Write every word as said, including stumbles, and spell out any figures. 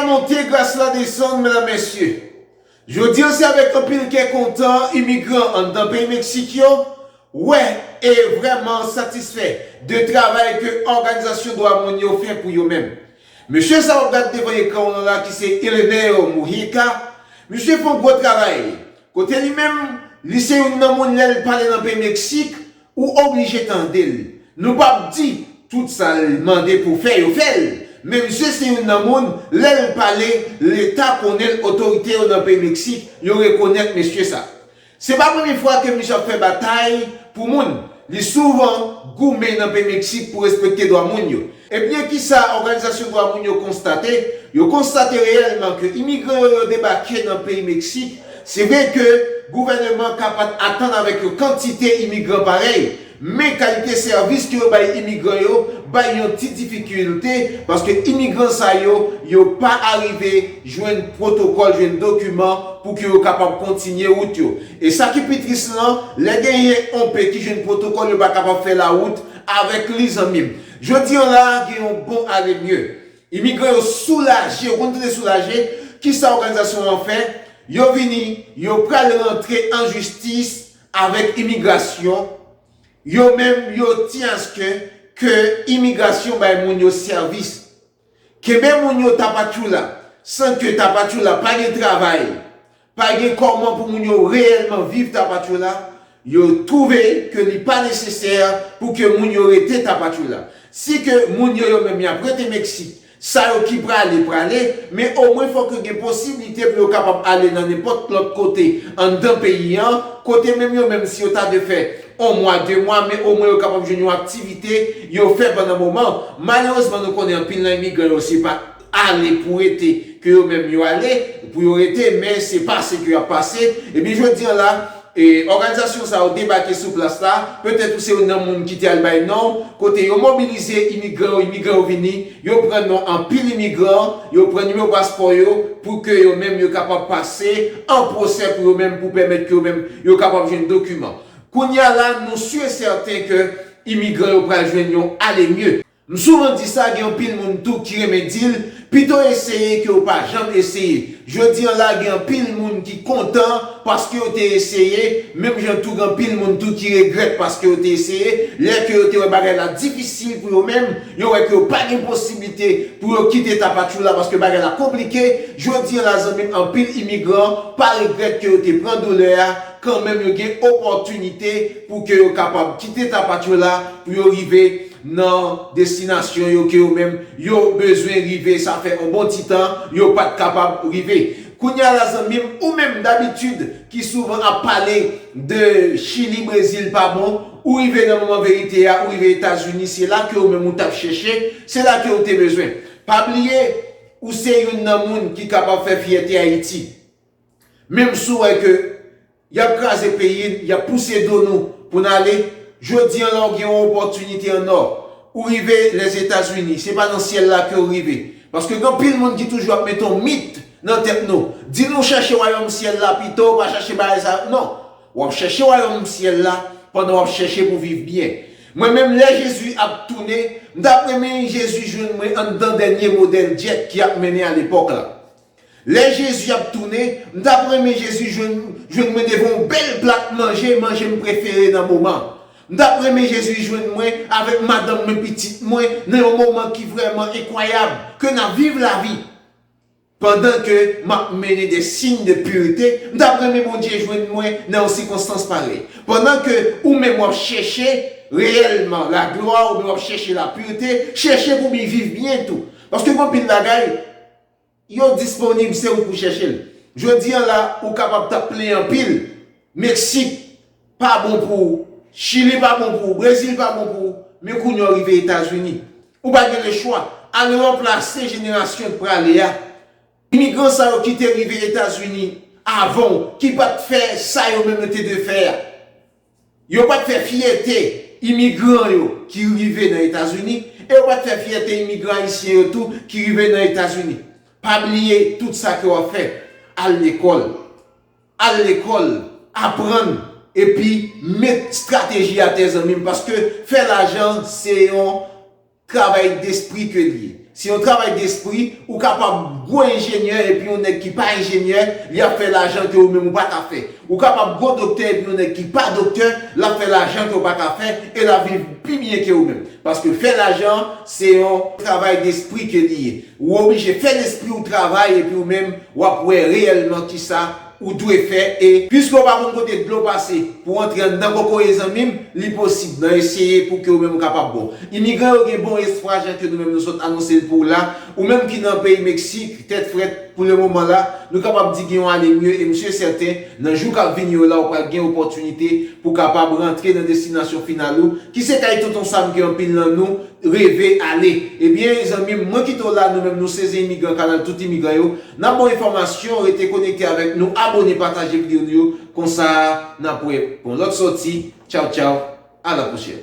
Monte, gras la desann, medam, mesye. Jodi a, se avèk anpil kè kontan imigran anndan peyi Meksik yo wè e vrèman satisfè de travay ke òganizasyon dwa moun yo fè pou yo menm. Mesye sa w ap gade devan ekran w lan la, ki se Ireneo Mujica, misye fè yon gwo travay. Kote li menm, li se youn nan moun, lè l pale nan peyi Meksik, ou oblije tande l. Nou p ap di tout sa l mande pou fè, yo fè l. Men misye se youn nan moun, lè l pale, Leta konnen l, otorite yo nan peyi Meksik, yo rekonèt mesye sa. Se pa premye fwa ke misye ap fè batay pou moun. Li souvan goumen nan peyi Meksik pou respekte dwa moun yo. Ebyen, kisa òganizasyon dwa moun yo konstate? Yo konstate reyèlman ke imigran yo, yo debake nan peyi Meksik. Se vre ke gouvènman ka pa t atann avèk yon kantite imigran parèy, men kalite sèvis ke yo bay imigran yo bay yon ti difikilte, paske imigran sa yo, yo pa arive jwenn pwotokòl, jwenn dokiman pou ke yo kapab kontinye wout yo. E sa ki pi tris lan, lè genyen on pe ki jwenn pwotokòl, yo pa kapab fè lawout avèk li, zanmi m. Jodi an la, gen yon bon alemye. Imigran yo soulaje, yo konn tande soulaje. Kisa òganizasyon an fè? Yo vini, yo pral rantre an jistis avèk imigrasyon. Yo menm, yo tyen aske ke imigrasyon bay moun yo sèvis. Kenbe moun yo Tapachula, san ke Tapachula pa gen travay, pa gen kòman pou moun yo reyèlman viv Tapachula, yo twouve ke li pa nesesè pou ke moun yo rete Tapachula. Si ke moun yo, yo menm, y ap rete Meksik, sa yo ki prale, prale, men omwen fòk yo gen posiblite pou yo kapab ale nan nenpòt lòt kote anndan peyi an, kote menm yo menm, si yo ta dwe fè on mwa, de mwa, men omwen yo kapab jwenn yon aktivite yo fè pandan moman. Malerezman, nou konnen anpil nan imigran yo, se pa ale pou rete ke yo menm yo ale, pou yo rete, men se pase ke y ap pase. Ebyen, jodi an la, e, òganizasyon sa yo debake sou plas la. Petèt ou se youn nan moun ki te al bay non, kote yo mobilize imigran yo, imigran yo vini, yo pran non anpil imigran, yo pran nimewo paspò yo, pou ke yo menm yo kapab pase an pwosè pou yo menm, pou pèmèt ke yo menm yo kapab jwenn dokiman. Kounye a la, nou si e sèten ke imigran yo pral jwenn yon alemye. M souvan di sa, gen anpil moun tou ki renmen di l, pito eseye ke w pa janm eseye. Jodi an la, gen anpil moun ki kontan paske yo te eseye, menm jan tou gen anpil moun tou ki regrèt paske yo te eseye, lè ke yo te wè bagay la difisil pou yo menm, yo wè ke yo pa gen posiblite pou yo kite Tapachula paske bagay la konplike. Jodi an la, zanmi m, anpil imigran pa regrèt ke yo te pran doulè a, kanmenm yo gen opòtinite pou ke yo kapab kite Tapachula pou yo rive nan destinasyon yo ke yo menm yo bezwen rive. Sa fè yon bon ti tan yo pa t kapab rive. Kounye a la, zanmi m, ou menm dabitid ki souvan ap pale de Chili, Brezil pa bon, ou rive nan moman verite a, ou rive Etazini, se la ke ou menm ou t ap chèche, se la ke ou te bezwen. Pa bliye, ou se youn nan moun ki kapab fè fyète Ayiti. Menm si w wè ke y ap kraze peyi n, y ap pouse do nou pou n ale, jodi an la, w gen yon opòtinite an nò. Ou rive Lèzetazini, se pa nan syèl la ke w rive. Paske gen anpil moun ki toujou ap mete yon mit nan tèt nou. Di nou chèche wayòm syèl la pito, pa chèche bagay sa yo. Non. W ap chèche wayòm syèl la pandan w ap chèche pou viv byen. Mwen menm, lè Jezi ap tounen, m t ap renmen Jezi jwenn mwen anndan dènye modèl djèt ki ap mennen alepòk la. Lè Jezi ap tounen, m t ap renmen Jezi jwenn, jwenn mwen devan yon bèl plat manje, manje m prefere nan moman. M t ap renmen Jezi jwenn mwen avèk madanm mwen, pitit mwen, nan yon moman ki vrèman enkwayab, ke n ap viv lavi. Pandan ke m ap mennen de siy de pirite, m t ap renmen Bondye jwenn mwen nan yon sikonstans parèy. Pandan ke ou menm w ap chèche reyèlman laglwa, oubyen w ap chèche lapirite, chèche pou byen viv byen tou. Paske gen anpil bagay, yo disponib, se ou pou chèche l. Jodi an la, ou kapab t ap plenyen anpil. Meksik pa bon pou ou, Chili pa bon pou ou, Brezil pa bon pou ou, men kounye a w rive Etazini. Ou pa gen lechwa. Al ranplase jenerasyon k prale a. Imigran sa yo ki te rive Etazini avan w, ki pa t fè sa yo menm yo te dwe fè a. Yo pa t fè fyète imigran yo ki rive nan Etazini, e yo pa t fè fyète imigran ayisyen yo tou ki rive nan Etazini. Pa bliye tout sa ke w ap fè. Al lekòl. Al lekòl, aprann, epi met estrateji atè, zanmi m, paske fè lajan se yon travay despri ke l ye. Se yon travay despri. Ou kapab gwo enjenyè epi yon nèg ki pa enjenyè, li ap fè lajan ke ou menm ou pa ka fè. Ou kapab gwo doktè epi yon nèg ki pa doktè, l ap fè lajan ke ou pa ka fè, e l ap viv pi byen ke ou menm. Paske fè lajan, se yon travay despri ke li ye. Ou oblije fè lespri w travay epi ou menm, w ap wè reyèlman kisa ou dwe fè. E piske w pa konn kote dlo pase pou antre anndan kokoye, zanmi m, li posib nan eseye pou ke ou menm ou kapab bon. Imigran yo gen bon espwa, jan ke nou menm nou sot anonse l pou w la. Ou menm ki nan peyi Meksik, tèt frèt pou le moman la, nou kapab di gen yon ale mye, e m si e sèten, nan jou k ap vini yo la, ou pral gen opòtinite pou kapab rantre nan destinasyon final ou, ki se kay Tonton Sam ke anpil nan nou reve ale. Ebyen, zanmi m, mwen kite w la, nou menm nou sezi imigran, kanal tout imigran yo. N ap ba w enfòmasyon, rete konekte avèk nou, abone, pataje videyo nou yo, konsa n ap wè pou yon lòt sòti. Tchaw, tchaw, a la pwochèn.